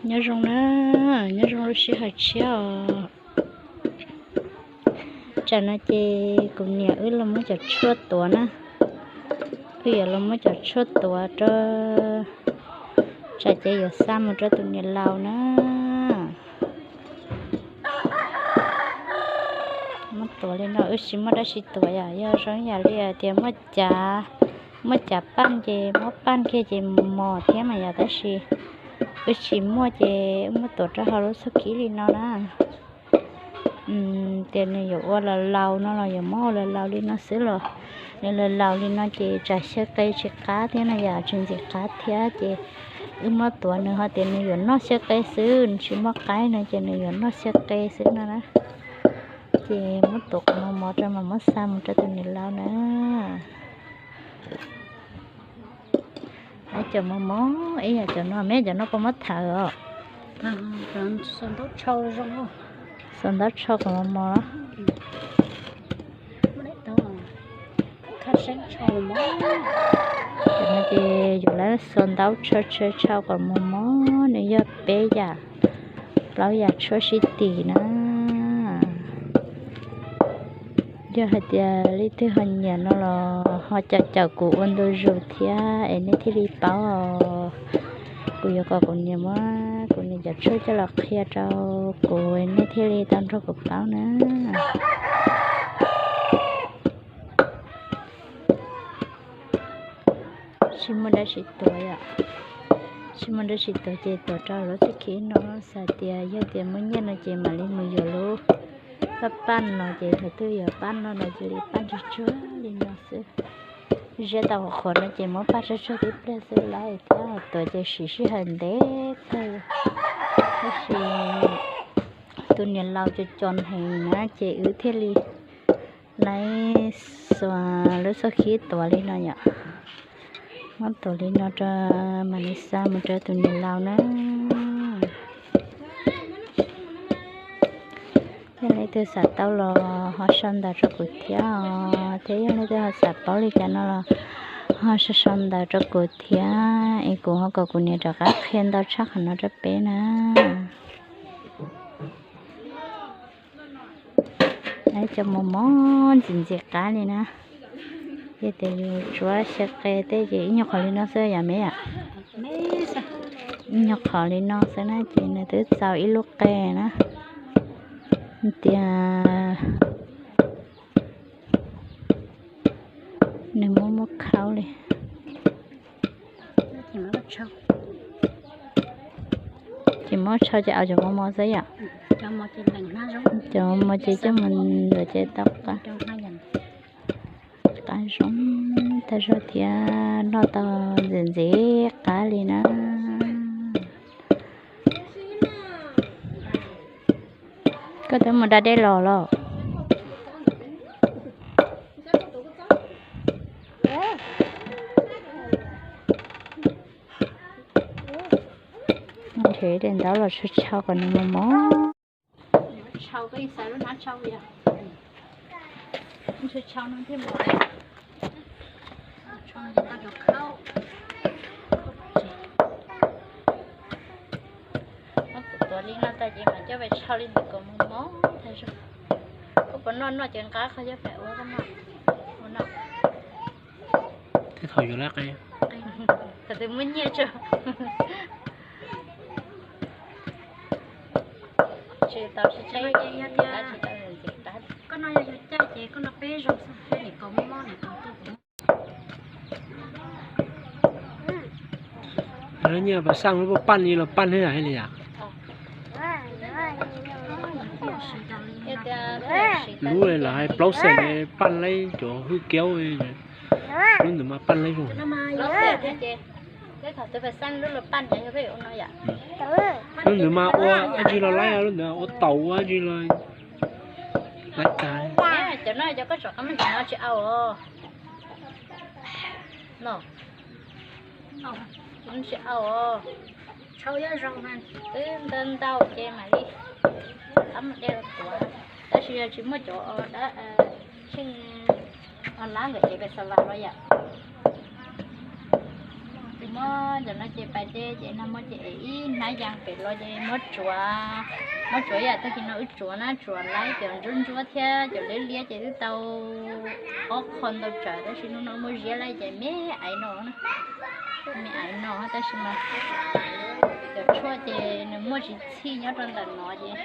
Nyob zoo na, nyob zoo lub sij hawm tshiab os. Tsam no ces kuv niam wb los muab cov tshuaj tuav na. Wb yuav los muab cov tshuaj tuav rau, tsam ces yuav xa mus rau tus niam laus na. Muab tuav li no wb tsis muaj dab tsi tuav yom, yog zoo yam li tias muaj cav, muaj cav paj ces muab paj kiag ces mos thiab mas yom, tab sis wb tsis muaj ces wb muab tuav rau hauv lub txuj khib li no na. Tias nws yuav ua laus laus no los yuav muab ua laus laus li no xwb los, nws laus laus li no ces tsam xyaw qe tsis qab thiab no yom, tsis ntxim qab thiab ces wb muab tuav nws ho tias nws yuav noj xyaw qe xwb, nws tsis muaj qaib no ces nws yuav noj xyaw qe xwb no na. Ces muab tuav qhov mos mos rau mas muab xa mus rau tus niam laus na. Cov mos mos ib yam cov no, meb cov no puas muab thawv os? Xaus ntaub tshau kom mos mos. Cov no ces yus lawv xaus ntaub tshau tshau tshau kom mos mos, nws yog peb yam plaub yam tshuaj sib tim na. Yog hais tias leej twg ho nyiam no los ho caum caum kuv ua ntu zus thiab es nej thiaj li paub os. Kuv yuav kom kuv niam muab kuv niam cov tshuaj coj los qhia rau kuv, nej thiaj li tau nrog kuv paub na. Tsis muaj dab tsi tuav yom, tsis muaj dab tsi tuav ces tuav rau lub txuj khib no, xav tias yog tias muaj nyiaj no ces mam li mus yuav lub paj paj no ces thaum twg yuav paj no no cia li paj tsuag tsuag li no xwb. Ziab tau qhuav qhuav no ces muab paj tsuag tsuag tib pliag xwb lawm thiab, tuav ces siv sij hawm ntev kawg. Tab sis tus niam laus cov cov heev na ces wb thiaj li lawv xuas lub txuj khib tuav li no yom. Muab tuav li no rau mam li xa mus rau tus niam laus na. Yog leej twg xav tau los ho sau ntawv rau kuv thiab os, thiab yog leej twg ho xav paub li cas no los ho sau sau ntawv rau kuv thiab es kuv ho kom kuv niam rov qab qhia ntau tshaj qhov no rau peb na. Cov mos mos ntxim ntxim qab li na. Yog tias yus tsuav xyaw qe tej ces ib nyuag qhov li no xwb yom me yom. Ib nyuag qhov li no xwb na ces nws twb txaus ib lub qe na. Tias nws muab muab khaub li. Ces muab tshau ces au cov mos mos xwb yom. Cov mos ces coj mus ntxuav ces tau qab zoo tag zog thiab noj tau ntxim ntxim qab li na. Koj twb mus da dej los los? Nrhiav daim ntaub los tshau tshau kom nws mos mos. Tuav li no tas ces mam coj pais tshau li ntawd kom mos mos tag zog. Koj puas noj? Noj ces nqa qhov coj pais ua koj noj. Ua no. Tej thaum yuav lawv qe, thaum twg muaj nyiaj tso. Tsis tau, tsis tau, tsis tau ntxim qab. Koj no yog yog caij ces koj no peb zoo xwb, peb nim kaus mob mob nim kaus tuaj. Lawv nyiaj pas xaj lub paj ni los paj thiab hais li yam. Lub lawv hais plaub xees paj laib cov hwj kiaub, lub ntawd mas paj laib zoo. Lub ntawd mas ua dab tsi los laib, lub ntawd ua taum ua dab tsi los laib tag. Tsis au, twb ntau ntau ces mam li qab mus de los tuav. Tab sis yog tsis muaj cov dab tsheej o lab nkawd ces pes xav vas los yom. Pes Muab cov no ces pais de ces nag hmo ces ev ib hnab yas pem los ces muab tsuav, muab tsuav yam tag kis no wb tsuav na, tsuav lawm cov ntsuab ntsuab thiab cov liab liab ces twb tau ob qho ntau tsawg tab sis hnub no muaj ziab lawm ces me aiv no na, me aiv no tab sis mas cov tshuaj ces nws muaj tsis txhij nyob rau ntawm no ces,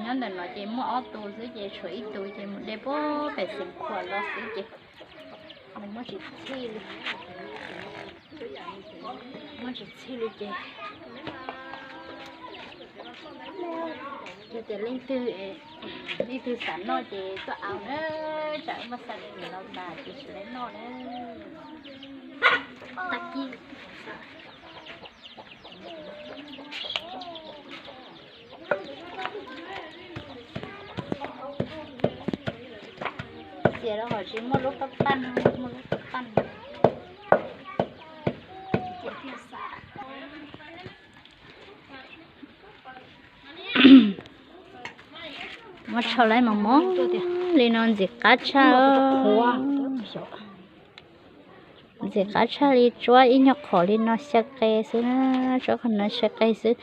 nyob ntawm no ces muaj ob tug xwb ces tshuav ib tug ces mus de puag pem Xeev Khuam los xwb ces nws muaj tsis txhij li, muaj tsis txhij li ces yog tias leej twg, leej twg xav noj ces tuaj au na, tsam wb muab xa rau niam laus tas ces tsis tau noj na. Tag kis Xiam los ho tsis muaj lub paj paj, muaj lub paj paj. Muab rhau lawm mos mos li no ntxim qab tshaj. Ntxim qab tshaj li, tsuab ib nyuag qhov li no xyaw qe xwb na, tsuab qhov no xyaw qe xwb.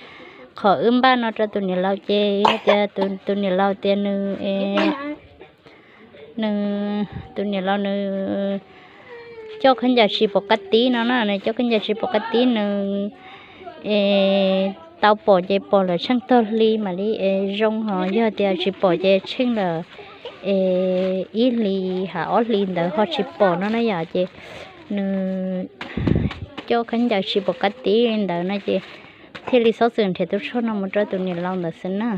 Qhov wb npaj no rau tus niam laus ces yog tias tus niam laus tias nws, nws, tus niam laus nws coj khaub ncaws tsis pom qab tib no na, nws coj khaub ncaws tsis pom qab tib nws es tau pom ces pom lawm tsheej tog hli mam li es zoo, ho yog tias tsis pom ces tsheej lawm es ib hlis ha ob hlis ntawd ho tsis pom no na yom, ces nws coj khaub ncaws tsis pom qab tib ntawd no ces thiaj li xob txwm nrhiav tus tshuaj no mus rau tus niam laus ntawd xwb na.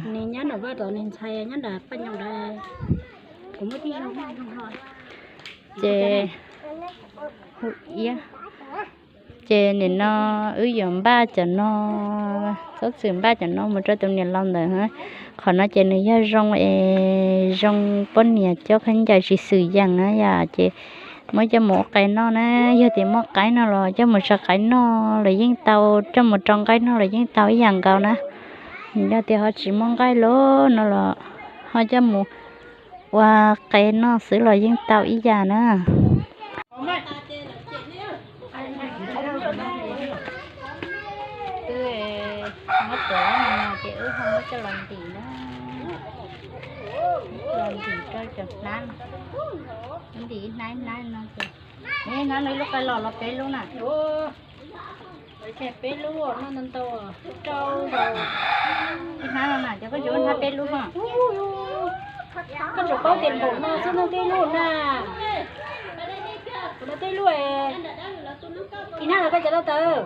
Ces hu iab, ces nim no wb yuav npaj cov no, xob txwm npaj cov no mus rau tus niam laus ntawd. Qhov no ces nws yog zoo es zoo poj niam coj khaub ncaws tsis xwm yees na yom, ces muab coj mus ua qaib noj na, yog tias muaj qaib noj los coj mus tso qaib noj los yeej tau, coj mus rau nqaij noj los yeej tau ib yam nkaus na. Yog tias ho tsis muaj nqaij lawm no los ho coj mus ua qe noj xwb los yeej tau ib yam na. Twb muab tuav no ces wb ho muab coj los ntim na, los ntim rau cov hnab no, ntim ib hnab ib hnab no ces, hnab no ib lub qe los los peb lub na. Peb lub no ntau ntau, rau zaus. Ib hnab no na, ces koj tsuas hnab peb lub no. Koj tsuas paub tias npaum no xwb noj twb lub na. Kuv noj twb lub, ib hnab los koj cov loj tawv.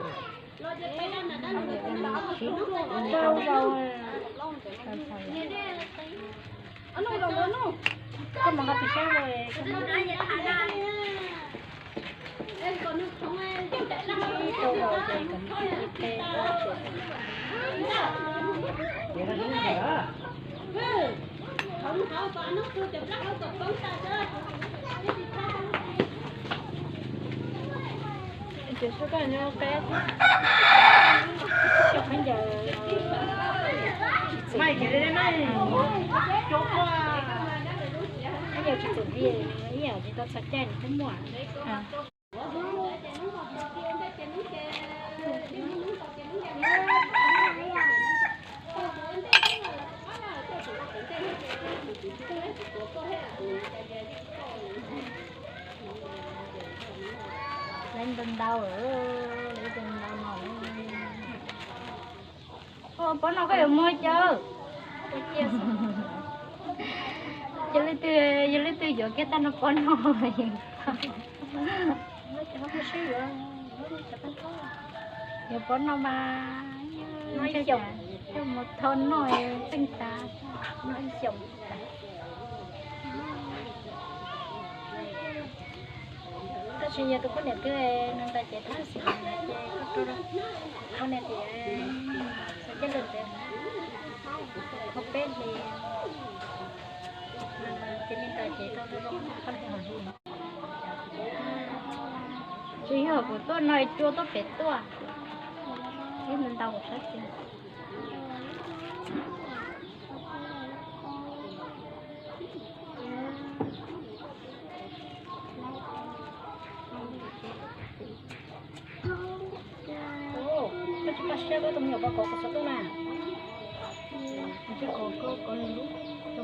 Rau zaus. Koj mus nqa pis sab los. Ces sub koj nyob peb cov khaub ncaws, khaub ncaws tsis txom nyem, ib yam tsis tau txog caij nws twb muaj. Lawv ntau ntau, lawv ntau no. Pob no koj yuav muag cawv. Yog leej twg, yog leej twg yuav kiag tag no pob no. Yuav pob no mas, coj mus thau noj txeej tas. Tab sis yog tus poj niam twg nws ntais ces tus xwm ces koj rau poj niam tias xav caij lwm ntawd, kho peb hlis ces me ntais ces tau rau poj niam hlis. Tsis yog kuv tuaj no cua tuaj pem tuaj, ib ntau sab xis. Siab koj tus me nyuam pov kov kuv xov tooj na.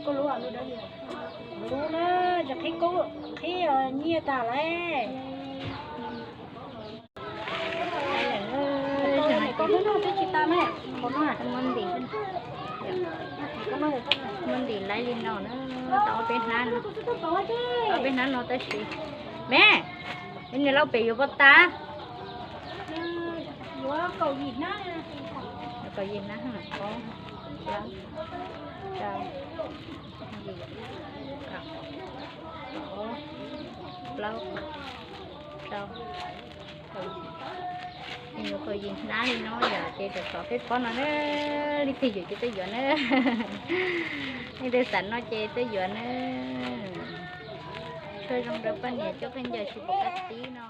Koj lub, lub na, tsis qhib, qhib nyiaj tas lawm. Koj lub no twb tsis tas ne. Muab ntim, muab ntim laib li no na, tau ob peb hnab, ob peb hnab no tab sis. Me, me niam laus pem yuav pov tas. Yuav kaum yim hnab, kaum yim hnab, ob, plaub, yim, kaum, plaub, rau, kaum yim. Yuav kaum yim hnab li no yom, ces rau tov peb pob no na, leej twg yuav ces tuaj yuav na. Leej twg xav noj ces tuaj yuav na. Tshuaj zoo rau poj niam coj pheej ncaws tsis pom qab tib no.